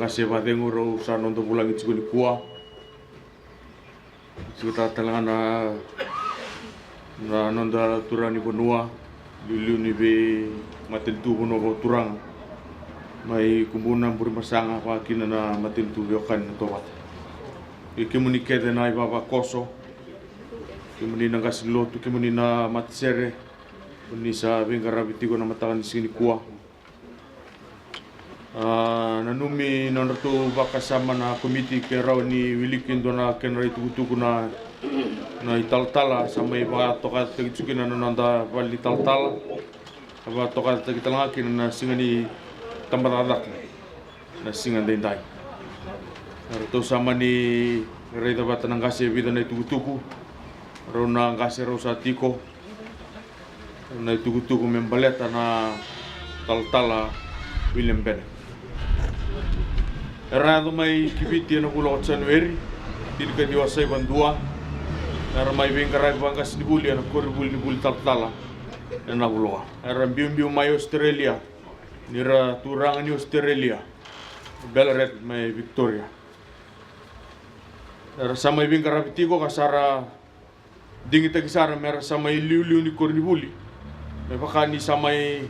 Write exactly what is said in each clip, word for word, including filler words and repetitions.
Se vakacegu rau sa noda vulagi tiko nikua. Tiko tale ga na, na noda turaga ni vanua, liuliu ni veimatanitu vanua vakaturaga mai Kubuna, Burebasaga, vaka kina na matanitu veiwekani na Tovata. Kei kemuni kece na ivavakoso, kemuni na qase ni lotu, kemuni na matasere, kemuni sa veiqaravi tiko na mataka ni siga nikua. A, nanumi nodratou vakasama na komiti ke rawa ni wiliki e dua na kena itukutuku na, na italatala sa mai vakatokataki tiko kina na noda vale ni talatala. Vakatokataki tale ga kina na siga ni tabacakacaka na siga daidai. Eratou sa mani raica vata na qase e vica na itukutuku. Rau na qase rau sa tiko na itukutuku me baleta na talatala William Bennett. Era yaco mai ki Viti ena vula o Janueri, tinikaciwa saiva dua. Era mai veiqaravi vaqasenivuli ena koronivuli ni vuli talatala ena Navuloa. Era biubiu mai Australia, nira turaga ni Australia, Ballarat mai Victoria. Era sa mai veiqaravi tiko ka sa ra digitaki sara me ra sa mai liuliu ni koronivuli. Me vaka ni sa mai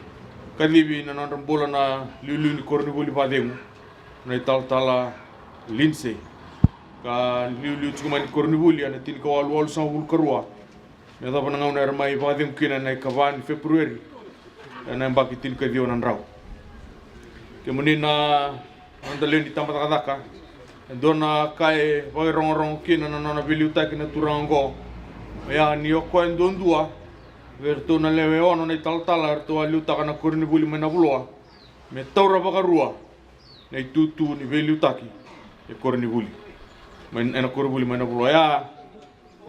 kacivi na nodra bula na liuliu ni koronivuli vakacegu na italatala Lindsay, ka liuliu tiko mai ni koronivuli ena tinikawalu walusagavulu karua. Me yacova na gauna era mai vakacegu kina ena ikava ni February ena yabaki tinikaciwa na drau. Kemuni na noda lewe ni tabacakacaka, e dua na ka e vakairogorogo kina na nona veiliutaki na turaga oqo. Oya ni o koya duadua vei iratou na lewe ono na italatala eratou a liutaka na koronivuli mai Navuloa me taura vakarua na itutu ni veiliutaki e koronivuli mai, ena koronivuli mai Navuloa. Oya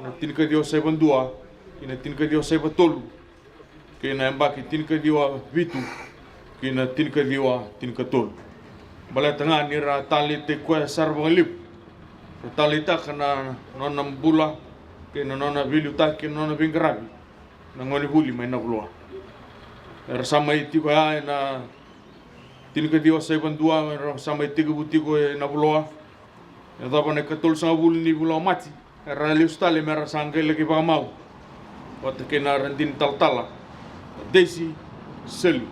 na tinikaciwa saiva dua kei na tinikaciwa saiva tolu, kei na yabaki tinikaciwa vitu kei na tinikaciwa tinikatolu. Baleta ga ni ra taleitaki koya sara vakalevu, ra taleitaka na nona bula kei na nona veiliutaki kei na nona veiqaravi na gonevuli mai Navuloa. Era sa mai tiko ya ena tinikaciwa saiva dua, era sa mai tekivu tiko e Navuloa. Yacova na ikatolusagavulu ni vula o Maji, era lesu tale me ra sa qai laki vakamau vata kei na radini talatala Daisy Sali.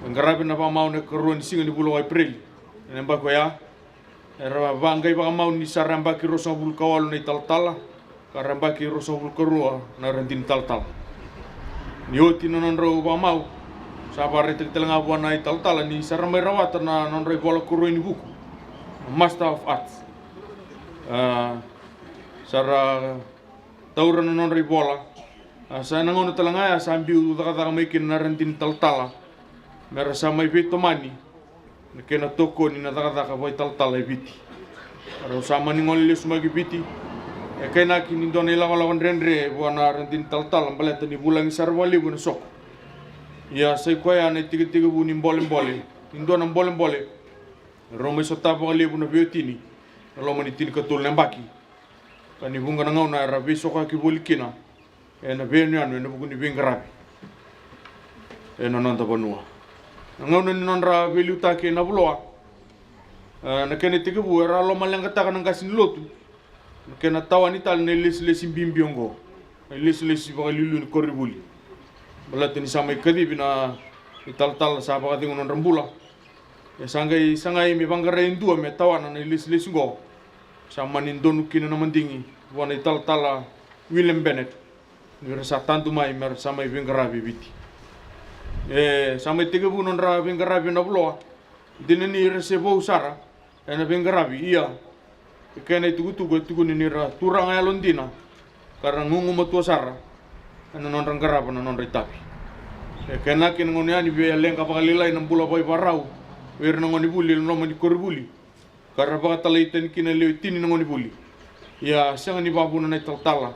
E qaravi na vakamau na ikarua ni siga ni vula o Epereli ena yabaki oya. Era vaqai vakamau ni sa ra yabaki ruasagavulu ka walu na italatala, ka ra yabaki ruasagavulu karua na radini talatala. Ni oti na nodrau vakamau, sa vakaraitaki tale ga vua na italatala ni sa ra mai rawata na nodra ivola koroi ni vuku, na Master of Arts. A, sa ra taura na nodra ivola. A, sa na gauna tale ga ya sa biu cakacaka mai kina na radini talatala me ra sa mai veitomani na kena tokoni na cakacaka vakaitalatala e Viti. Rau sa mani gole lesu mai ki Viti. E kainaki ni dua na ilakolako dredre vua na radini talatala baleta ni vulagi sara vakalevu ena soko. Ia sa i koya na itekitekivu ni bolebole, ni dua na bolebole rau mai sotava vakalevu na veiwatini ena loma ni tinikatolu na yabaki. Ka ni vuqa na gauna era veisokoyaki voli kina ena veiyanuyanu ena vuku ni veiqaravi ena noda vanua. Na gauna ni nodra veiliutaki e Navuloa, e, na kena itekivu era lomaleqataka na qase ni lotu na kena tawani tale na ilesilesi bibi oqo, na ilesilesi vakaliuliu ni koronivuli. Baleta ni sa mai kacivi na italatala sa vakacegu nodra bula. E sa qai sagai me vaqarai e dua me tawana na ilesilesi oqo. Sa mani donu kina na madigi vua na italatala William Bennett ni ra sa tadu mai me ra sa mai veiqaravi e Viti. E sa mai tekivu nodra veiqaravi e Navuloa. Dina ni ra se vou sara ena veiqaravi, ia e kena itukutuku e tukuni ni ra turaga yalodina ka ra gugumatua sara ena nodra qarava na nodra itavi. E kainaki ena gauna ya ni via leqa vakalailai na bula vakaivakarau vei ira na gonevuli ena loma ni koronivuli, ka ra vakatalai tani kina e lewe tini na gonevuli. Ia sega ni vakavuna na italatala,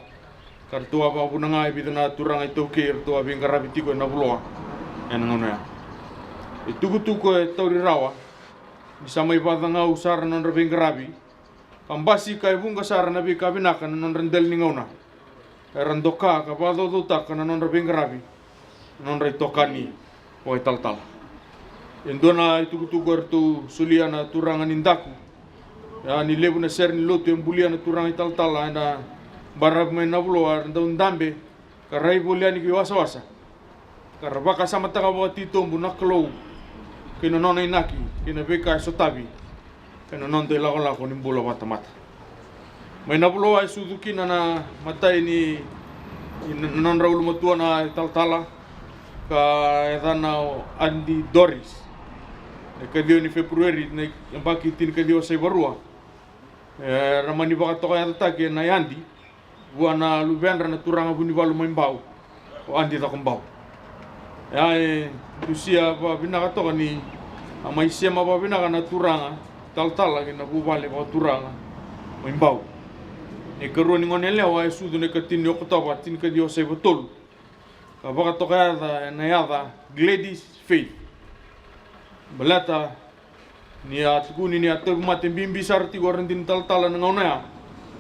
ka ratou a vakavuna ga e vica na turaga iTaukei eratou a veiqaravi tiko e Navuloa ena gauna ya. E tukutuku e tauri rawa ni sa mai vakacagau sara na nodra veiqaravi, ka basika e vuqa sara na veika vinaka na nodra dela ni gauna. Era doka ka vakacaucautaka na nodra veiqaravi na nodra itokani vakaitalatala. E dua na itukutuku eratou solia na turaga ni daku. Ia ni levu na sere ni lotu e bulia na turaga italatala ena baravi mai Navuloa, era dau dabe ka ra ivoli yani ki wasawasa, ka ra vakasamataka vakatitobu na Kalou kei na nona inaki kei na veika e sotavi ena noda ilakolako ni bula vakatamata. Mai Navuloa e sucu kina na matai ni, ni, na nodra ulumatua na italatala, ka yacana o Adi Doris. Na ikaciwa ni February na yabaki tinikaciwa saivarua, era mani vakatokayacataki ena yadi vua na luvedra na turaga Vunivalu mai Bau, o Adi Cakobau. Ia e dusia vakavinaka toka ni a mai sema vakavinaka na turaga talatala kei na vuvale vakaturaga mai Bau. Na ikarua ni gone yalewa e sucu na ikatini ni Okotova tinikaciwa saiva tolu, ka vakatokayaca ena yaca Gladys Faith. Baleta ni a tukuni ni a tauvimate bibi sara tiko o Radini talatala ena gauna ya,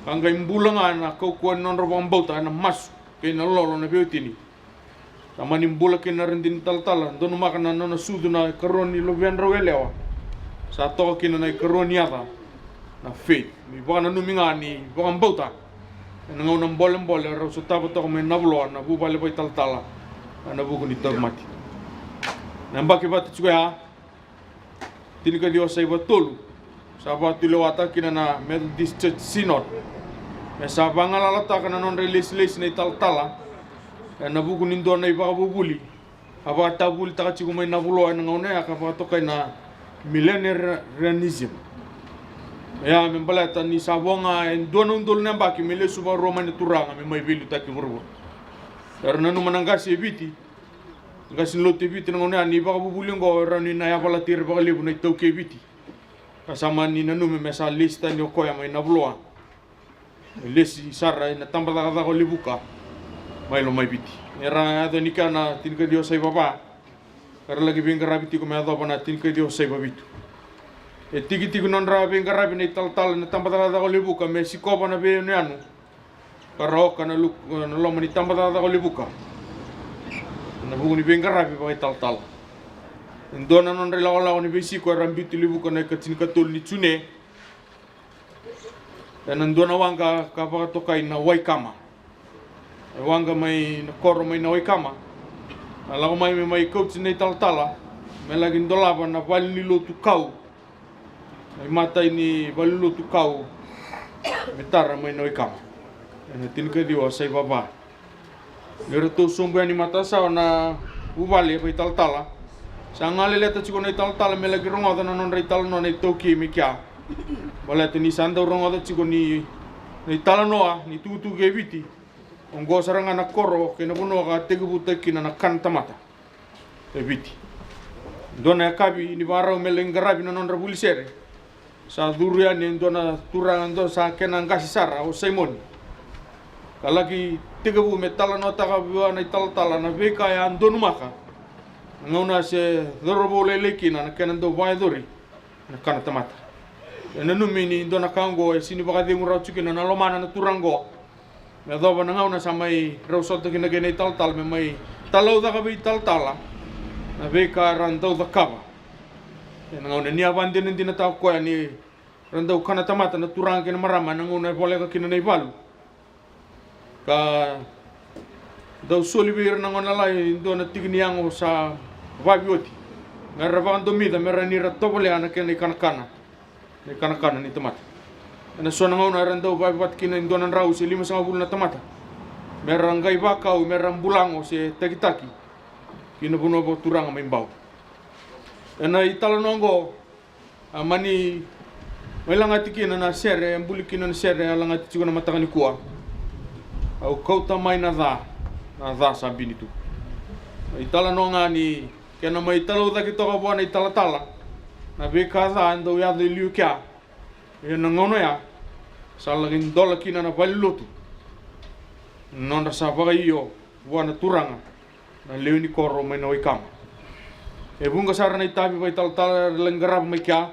ka qai bula ga ena kaukauwa ni nodra vakabauta ena masu kei na lolo na veiwatini. Sa mani bula kina na Radini talatala, donumaka na nona sucu na ikarua ni luvedrau yalewa. Sa toka kina na ikarua ni yaca na Faith, me ivakananumi ga ni vakabauta ena gauna bolebole rau sotava toka mai Navuloa na vuvale vakaitalatala ena vuku ni tauvimate. Na yabaki vata tiko ya, tinikaciwa saiva tolu, sa vakatulewataka kina na Methodist Church Synod me sa vagalalataka na nodra ilesilesi na italatala ena vuku ni dua na ivakavuvuli a vakatavulitaka tiko mai Navuloa ena gauna ya ka vakatokai na millenarianism. Ia me baleta ni sa vo ga e dua na udolu na yabaki me lesu vakarua mai na turaga me mai veiliutaki vuravura. Era nanuma na qase e Viti, qase ni lotu e Viti na gauna ya, ni ivakavuvuli oqo e rawa ni na yavalati ira vakalevu na iTaukei e Viti. Ka sa mani nanumi me sa lesi tani o koya mai Navuloa, me lesi sara ena tabacakacaka o Levuka mai Lomaiviti. Era yaco yani kea na tinikaciwa saiva va, ka ra laki veiqaravi tiko me yacova na tinikaciwa saiva vitu. E tikitiki nodra veiqaravi na italatala ena tabacakacaka o Levuka me sikova na veiyanuyanu ka ra oka na luk-, na loma ni tabacakacaka o Levuka ena vuku ni veiqaravi vakaitalatala. E dua na nodra ilakolako ni veisiko era biuti Levuka na ikatinikatolu ni June ena dua na waqa ka vakatokai na Waikama. E waqa mai na koro mai na Waikama. A lako mai me mai kauti na italatala me laki dolava na valenilotu kau, na imatai ni valenilotu kau me tara mai na Waikama ena tinikaciwa saiva va. Ni ratou sobu yani matasawa na vuvale vakaitalatala, sa galeleta tiko na italatala me laki rogoca na nodra italanoa na iTaukei mai kea. Baleta ni sa dau rogoca tiko ni na italanoa ni tukutuku e Viti, oqo sara ga na koro kei na vanua ka tekivutaki kina na kana tamata e Viti. Dua na yakavi ni vakarau me lai qaravi na nodra vuli sere, sa curu yani e dua na turaga, dua sa kena qase sara, o Saimoni, ka laki tekivu me talanoataka vua na italatala na veika e a donumaka na gauna se cauravou lailai kina na kena dau vakayacori na kana tamata. E nanumi ni dua na ka oqo e sini vakacegu rawa tiko kina na lomana na turaga oqo, me yacova na gauna sa mai rau sota kina kei na italatala me mai talaucaka vei italatala na veika era dau cakava. Ena gauna ni a vakadinadinataka o koya ni ra dau kana tamata na turaga kei na marama ena gauna e voleka kina na ivalu, ka dau soli vei ira na gone lalai e dua na tiki ni yago sa vavi oti, me ra vakadomica me ra ni ra tovolea na kena ikanakana, na ikanakana ni tamata. Ena so na gauna era dau vavi vata kina e dua na drau se limasagavulu na tamata me ra qai vakau me ra bulago se takitaki ki na vanua vakaturaga mai Bau. Ena italanoa oqo, a mani mai lagati kina na sere, e buli kina na sere a lagati tiko na mataka nikua, Au Kauta Mai na Ca, na Ca Sa Bini Tu. Na italanoa ga ni kena mai talaucaki toka vua na italatala na veika ca e dau yaco e liu kea. Ia na gauna oya sa laki dola kina na valenilotu, nodra sa vakaio vua na turaga na lewe ni koro mai na Waikama. E vuqa sara na itavi vakaitalatala era laki qarava mai kea.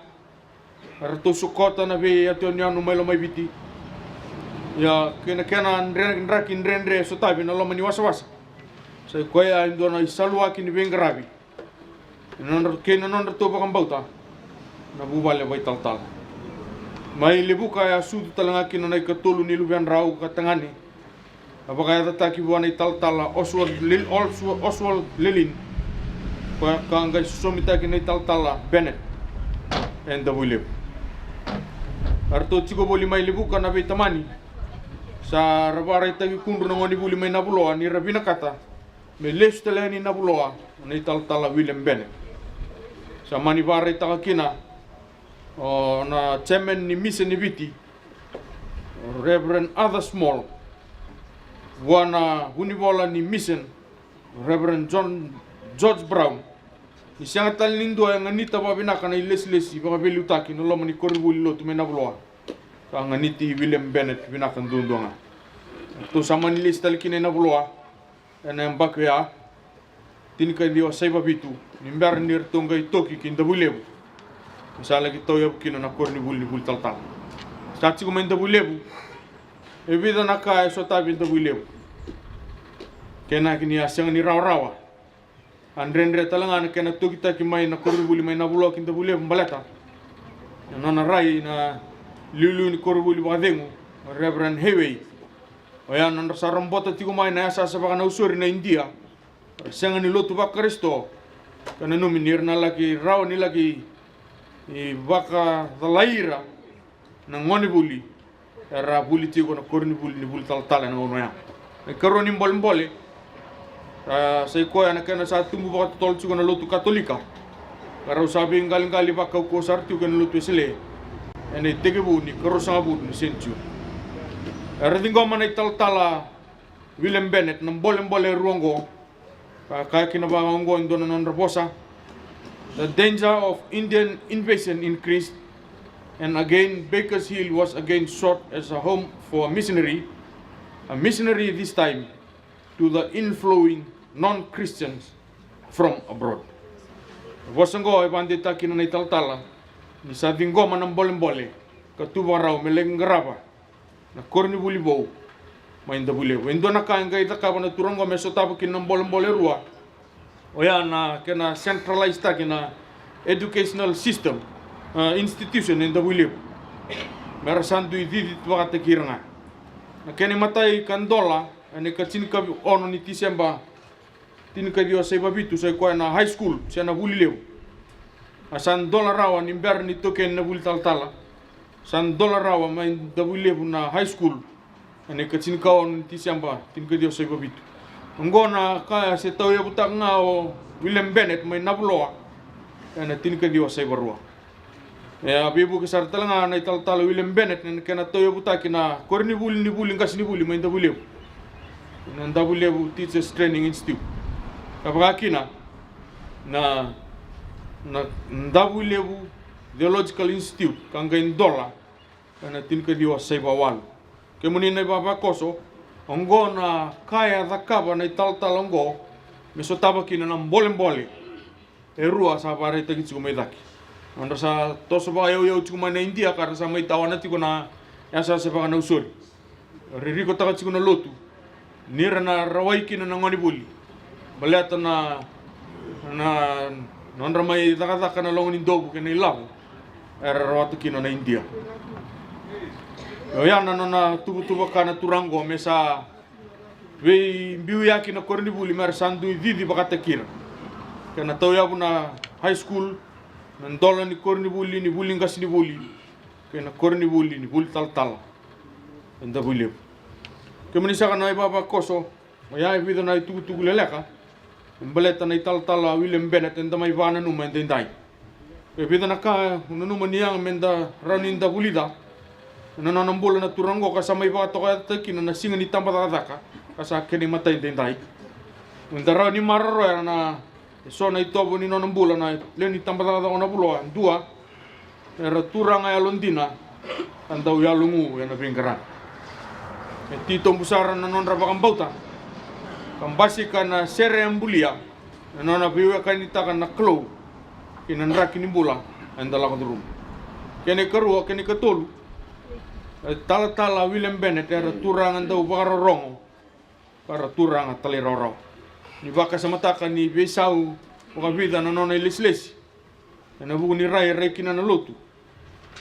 Eratou sokota na veiyatuyanuyanu mai Lomaiviti, ia kei na kena dre-, draki dredre e sotavi ena loma ni wasawasa. Sa i koya e dua na isaluwaki ni veiqaravi na nodra, kei na nodratou vakabauta na vuvale vaitalatala. Mai Levuka e a sucu tale ga kina na ikatolu ni luvedrau ka tagane, a vakayacataki vua na italatala Oswald Lil-, Oswald, Oswald Lilin, koya ka qai sosomitaki na italatala Bennett e Davuilevu. A ratou tiko voli mai Levuka na veitamani, sa ra vakaraitaki kudru na gonevuli mai Navuloa ni ra vinakata me lesu tale yani Navuloa na italatala William Bennett. Sa mani vakaraitaka kina o na chairman ni mission ni Viti, Reverend Arthur Small, vua na vunivola ni mission, Reverend John George Brown, ni sega tale ni dua e ganita vakavinaka na ilesilesi vakaveiliutaki na loma ni koronivuli lotu mai Navuloa, ka ganiti William Bennett vinaka duadua ga. Ratou sa mani lesi tale kina i Navuloa ena yabaki oya, tinikaciwa saiva vitu, ni bera ni ratou qai toki ki Davuilevu, ni sa laki tauyavu kina na koronivuli ni vuli talatala. Sa tiko mai Davuilevu e vica na ka e sotavi e Davuilevu. Kena kini a sega ni rawarawa, a dredre tale ga na kena tokitaki mai na koronivuli mai Navuloa ki Davuilevu baleta na nona rai na liuliu ni koronivuli vakacegu, o Reverend Hayway. Oya na nodra sa robota tiko mai na yasayasa vakanausori na Idia, ra sega ni lotu vaKarisito, ka nanumi ni ra na laki rawa ni laki, e, vakacalai ira na gonevuli era vuli tiko na koronivuli ni vuli talatala ena gauna oya. Na ikarua ni bolebole, a, sa i koya na kena sa tubu vakatotolo tiko na lotu Katolika, ka rau sa veiqaliqali vakaukauwa sara tiko kei na lotu Wesele ena itekivu ni karua sagavulu ni senitiuri. Era ciqoma na italatala William Bennett na bolebole e rua oqo, ka kaya kina vaka oqo e dua na nodra vosa: "The danger of Indian invasion increased, and again Baker's Hill was again sought as a home for a missionary, a missionary this time to the inflowing non-Christians from abroad." Vosa oqo e vakadeitaka kina na italatala ni sa ciqoma na bolebole ka tu vakarau me laki qarava na koronivuli vou mai Davuilevu. E dua na ka e qai cakava na turaga oqo me sotava kina na bolebole e rua, oya na kena centralize-taki na educational system, a, institution e Davuilevu, me ra sa dui cici vakataki ira ga. Na kena imatai ka dola ena ikatinikaono ni Tiseba, tinikaciwa saiva vitu, sa i koya na high school se na vuli levu. A sa dola rawa ni bera ni toki yani na vuli talatala. Sa dola rawa mai Davuilevu na high school ena ikatinikaono ni Tiseba, tinikaciwa saiva vitu. Oqo na ka se tauyavutaka ga o William Bennett mai Navuloa ena tinikaciwa saiva rua. E a veivuke sara tale ga na italatala William Bennett ena kena tauyavutaki na koronivuli ni vuli qasenivuli mai Davuilevu, na Davuilevu Teachers Training Institute, ka vaka kina na, na Davuilevu Theological Institute, ka qai dola ena tinikaciwa saiva walu. Kemuni na ivavakoso, oqo na ka e a cakava na italatala oqo me sotava kina na bolebole e rua sa vakaraitaki tiko mai cake. Nodra sa toso vakayauyau tiko mai na Idia ka ra sa mai tawana tiko na yasayasa vakanausori, ririkotaka tiko na lotu ni ra na rawai kina na gonevuli, baleta na, na nodra mai cakacaka na logo ni dovu kei na ilavo era rawata kina na Idia. Oya na nona tuvatuva ka na turaga oqo me sa veibiuyaki na koronivuli me ra sa dui cici vakataki ira. Kena tauyavu na high school, na dola ni koronivuli ni vuli qasenivuli kei na koronivuli ni vuli talatala e Davuilevu. Kemuni saka na ivavakoso, oya e vica na itukutuku leleka me baleta na italatala William Bennett eda mai vakananuma edaidai. E vica na ka au nanuma ni yaga meda rawa ni da vulica ena nona bula na turaga oqo ka sa mai vakatokayacataki kina na siga ni tabacakacaka ka sa kena imatai edaidai. Meda rawa ni maroroya na eso na itovo ni nona bula na lewe ni tabacakacaka o Navuloa. Dua, era turaga yalodina ka dau yalogu ena veiqaravi. E titobu sara na nodra vakabauta ka basika na sere e bulia, na nona veiwekanitaka na Kalou kei na draki ni bula eda lako curuma. Kena ikarua, kena ikatolu, e talatala William Bennett era turaga dau vakarorogo ka ra turaga talairawarawa. Ni vakasamataka ni veisau vakavica na nona ilesilesi ena vuku ni rai e rai kina na lotu.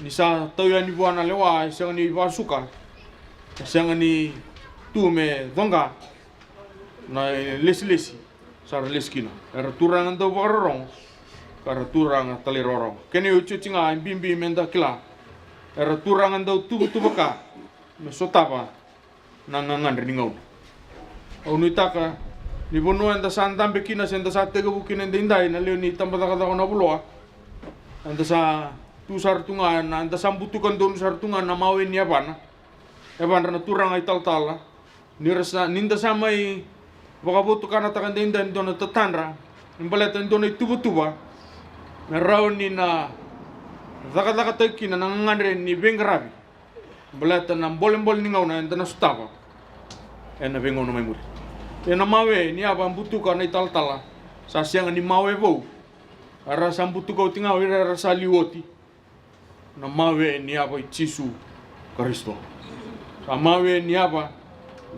Ni sa tau yani vua na lewa, e sega ni vakasuka, e sega ni tu me coqa na ilesilesi sa ra lesi kina. Era turaga dau vakarorogo, ka ra turaga talairawarawa. Kena iotioti ga e bibi me da kila, era turaga dau tuvatuvaka me sotava na gagadre ni gauna. Au nuitaka ni vanua eda sa dabe kina se da sa tekivu kina edaidai na lewe ni tabacakacaka o Navuloa, eda sa tu sara tu ga na, eda sa butuka donu sara tu ga na mawe ni yavana. Yavadra na turaga italatala, ni ra sa, ni da sa mai vakavotukanataka edaidai e dua na tatadra me baleta e dua na ituvatuva me rawa ni na cakacakataki kina na gagadre ni veiqaravi. Baleta na bolebole ni gauna eda na sotava ena veigauna mai muri. Ia na mawe ni yava butuka na italatala sa sega ni mawe vou. Era sa butuka oti ga o ira era sa liu oti. Na mawe ni yava i Jisu Karisito. Sa mawe ni yava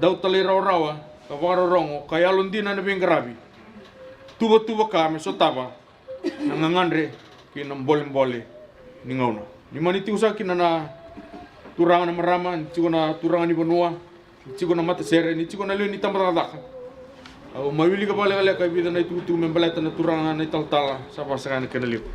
dau talairawarawa, ka vakarorogo, ka yalodina ena veiqaravi. Tuvatuvaka me sotava na gagadre kei na bolebole ni gauna. Ni mani tiko saka kina na turaga na marama, ni tiko na turaga ni vanua, ni tiko na matasere, ni tiko na lewe ni tabacakacaka. Au mai wilika vakalekaleka e vica na itukutuku me baleta na turaga na italatala sa vakasaka na kena levu.